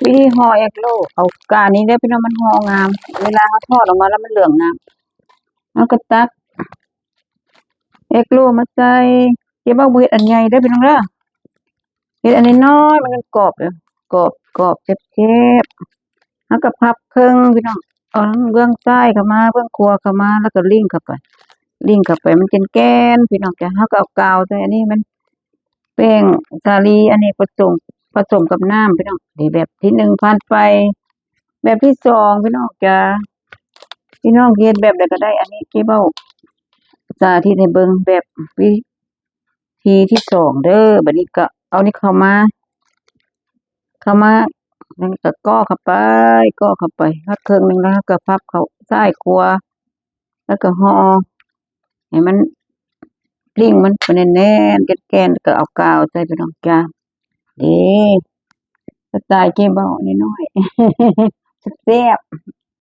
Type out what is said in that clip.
ວິທີຫໍ່ເອກໂລ ເອົາການນີ້ເດີພີ່ນ້ອງ ມັນຫໍ່ງາມ ເວລາເຮົາຖອດອອກມາແລ້ວມັນເຫຼືອງງາມ. ເຮົາກໍຕັກເອກໂລມາໃສ່ ເຈັບເອົາ ບໍ່ເຮັດອັນໃຫຍ່ເດີພີ່ນ້ອງເດີ ເຮັດອັນນ້ອຍໆ ມັນກອບ ກອບ ກອບແຊບໆ. ເຮົາກໍພັບເຄິ່ງພີ່ນ້ອງ ເອົາເບື້ອງຊ້າຍເຂົ້າມາ ເບື້ອງຂວາເຂົ້າມາ ແລ້ວກໍລິ້ງເຂົ້າໄປ ລິ້ງເຂົ້າໄປ ມັນແກ່ນໆ ພີ່ນ້ອງຈ້າ. ເຮົາກໍເອົາກາວໃສ່ ອັນນີ້ມັນແປ້ງສາລີ ອັນນີ້ປະສົມ ປະສົມກັບນ້ຳພີ່ນ້ອງ. ນີ້ແບບທີໜຶ່ງຜ່ານໄປ ແບບທີສອງພີ່ນ້ອງຈ້າ ພີ່ນ້ອງຊິເຮັດແບບໃດກໍໄດ້ ອັນນີ້ເຈ້ເວົ້າສາທິດໃຫ້ເບິ່ງແບບວິທີທີສອງເດີ. ບາດນີ້ກໍເອົານີ້ເຂົ້າມາ ເຂົ້າມາ ແລ້ວກໍກໍເຂົ້າໄປ ກໍເຂົ້າໄປຮອດເຄິ່ງໜຶ່ງ ແລ້ວເຮົາກໍພັບເຂົ້າຊ້າຍຂວາ ແລ້ວກໍຫໍ່ໃຫ້ມັນ ລິ້ງມັນແໜ້ນໆ ແກ່ນໆ ແລ້ວກໍເອົາກາວໃສ່ພີ່ນ້ອງຈ້າ. ເດ້ ສະໄຕເຈ້ເວົ້ານ້ອຍໆ ແຊບ